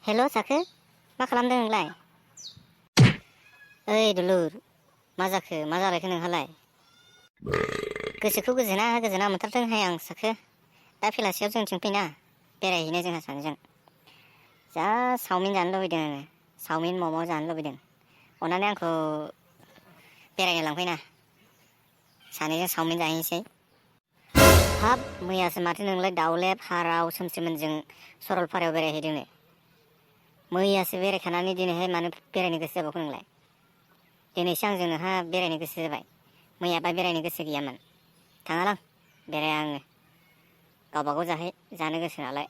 हेल' साखो मा खालामदों नोंलाय? ओइ दुलुर मा जाखो मा जालायखो नोंहालाय? गोसोखौ गोजोना मोनथारदोंहाय आं साखो। दा बेलासियाव जोंथिं फैना बेरायहैनो जोंहा सानैजों। जा चावमिन जानो लुबैदों आङो। चावमिन मम' जानो लुबैदों। अननानै आंखौ बेरायनो लांफैना सानैजों चावमिन जाहैनोसै। हाब मैयासो माथो नोंलाय दाउलेब हाराव सोमस्रिमोनजों सरलपारायाव बेरायहैदोंनो। मैयासो बेरायखानानै दिनैहाय मानो बेरायनो गोसो जाबावखो नोंलाय? दिनैसो आंजों नोंहा बेरायनो गोसो जाबाय। मैयाबा बेरायनो गोसो गैयामोन। थाङालां बेराया आङो। गावबागाव जानो गोसो नालाय।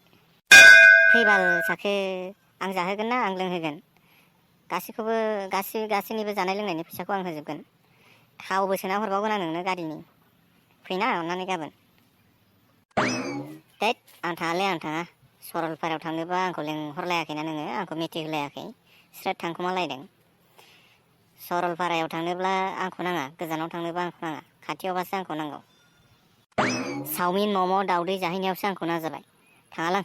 फैबाल साखो आं जाहोगोन ना आं लोंहोगोन। गासैनिबो जानाय लोंनायनि फैसाखौ आं होजोबगोन। थावबो सोना हरबावगोन आं नोंनो गारिनि। फैना अननानै गाबोन। दैद आं थाङा। सरलपारायाव थांनोबा आंखौ लेंहरलायाखैना नोङो, आंखौ मिथिहोलायाखै। स्रोद थांखुमालायदों। सरलपारायाव थांनोब्ला आंखौ नाङा, गोजानाव थांनोबा आंखौ नाङा, खाथियावबासो आंखौ नांगौ। चावमिन मम' दाउदै जाहैनायावसो आंखौ नांजाबाय। थाङालां।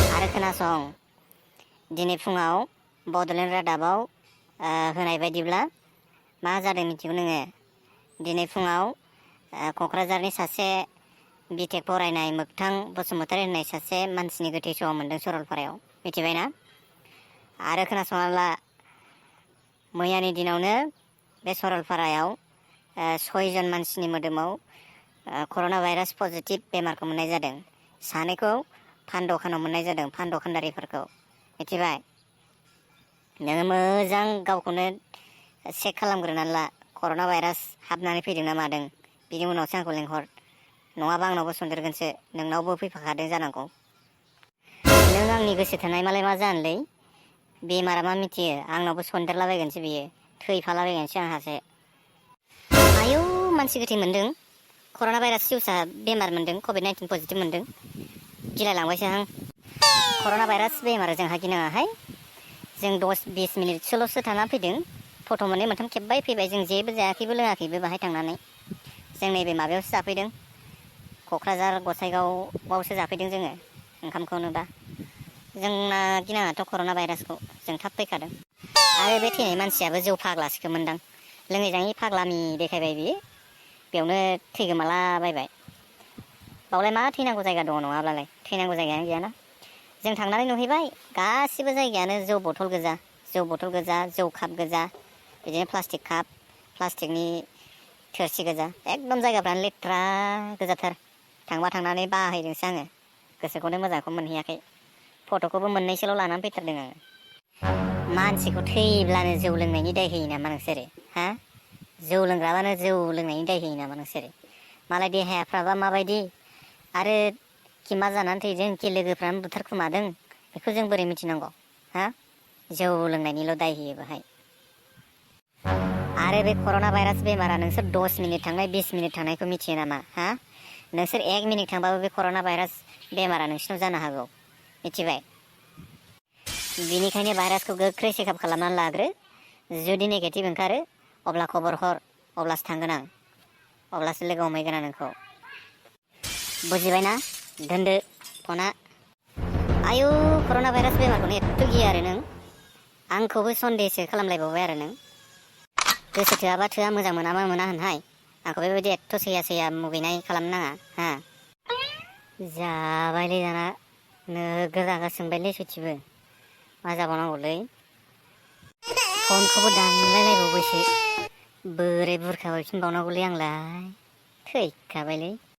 आरो खोनासं, दिनै फुङाव बड'लेण्ड रादाबाव होनाय बायदिब्ला मा जादों मिथिगौ नोङो? दिनै फुङाव क'क्राझारनि सासे बिटेक फरायनाय मोगथां बसुमतारी होननाय सासे मानसिनि गोथै सह मोनदों सरलपारायाव। मिथिबायना? आरो खोनासंना ला, मैयानि दिनावनो बे सरलपारायाव 6 जन मानसिनि मोदोमाव कर'ना भाइरास पजिटिभ बेमारखौ मोननाय जादों। 2खौ पान दखानाव मोननाय जादों, पान दखानदारिफोरखौ। मिथिबाय? नोङो मोजां गावखौनो चेक खालामग्रोनानै ला, कर'ना भाइरास हाबनानै फैदों ना मादों। बिनि उनावसो आंखौ लेंहर। नङाबा आंनावबो सन्देरगोनसो, नोंनावबो फैफाखादों जानांगौ। नों आंनि गोसो थोनाय मालाय मा जानोलै? बेमारा मा मिथियो? आंनावबो सन्देरलाबायगोनसो बियो, थैफालाबायगोनसो आंहासो। आयौ मानसि गोथै मोनदों, कर'ना भाइरास जिउसा बेमार मोनदों, कभिड-19 पजिटिभ मोनदों। गिलायलांबायसो आं। कर'ना भाइरास बेमार जोंहा गिनाङाहाय। जों 10-20 मिनिटसोल'सो थाना फैदों। फट' मोननै मोनथाम खेबबाय फैबाय। जों जेबो जायाखैबो लोङाखैबो बाहाय थांनानै। जों नैबे माबायावसो जाफैदों, क'क्राझार गसाइगावआवसो जाफैदों जोङो ओंखामखौनो दा। जोंना गिनाङाथ' कर'ना भाइरासखौ, जों थाब फैखादों। आरो बे थैनाय मानसियाबो जौ फाग्लासो मोनदां। लोङै जाङै फाग्लामि देखायबाय बियो, बेयावनो थैगोमालाबायबाय। बावलाय मा थैनांगौ जायगा दङ नङाब्लालाय? थैनांगौ जायगायानो गैयाना। जों थांनानै नुहैबाय, गासिबो जायगायानो जौ बथल गोजा, जौ काप गोजा, बिदिनो प्लास्टिक काप, प्लास्टिकनि थोरसि गोजा। एकदम जायगाफ्रानो लेथ्रा गोजाथार। थांनानै बाहैदोंसो आङो। गोसोखौनो मोजांखौ मोनहैयाखै। फट'खौबो मोननैसोल' लानानै फैथारदों आङो। मानसिखौ थैब्लानो जौ लोंनायनि दाय होयो नामा नोंसोरो? हा? जौ लोंग्राबानो जौ लोंनायनि दाय होयो नामा नोंसोरो? मालाय देहाफ्राबा माबायदि? आरो खि मा जानानै थैदों, खि लोगोफ्रानो बुथारखुमादों, बेखौ जों बोरै मिथिनांगौ? हा? जौ लोंनायनिल' दाय होयो बाहाय। आरो बे कर'ना भाइरास बेमारा नोंसोर 10 मिनिट थांनाय 20 मिनिट थांनायखौ मिथियो नामा? हा? नोंसोर 1 मिनिट थांबाबो बे कर'ना भाइरास बेमारा नोंसिनाव जानो हागौ। मिथिबाय? बिनिखायनो भाइरासखौ गोख्रै चेकआप खालामनानै लाग्रो। जुदि नेगेटिभ ओंखारो अब्ला खबर हर, अब्लासो थांगोन आं, अब्लासो लोगो हमहैगोन आं नोंखौ। बुजिबायना? दोनदो फना। आयु कर'ना भाइरास बेमारखौनो एथ' गियो आरो नों? आंखौबो सन्देहसो खालामलायबावबाय आरो नों? गोसो थोआबा थोआ, मोजां मोनाबा मोना होनहाय। आंखौ बेबायदि एथ' सैया मुगैनाय खालामनो नाङा, हा? जाबायलै दाना, नोगोर रागा जोंबायलै सयथिबो। मा जाबावनांगौलै? फनखौबो दानलायलायबावबायसो। बोरै बुरखाहैफिनबावनांगौलै आंलाय? थैखाबायलै।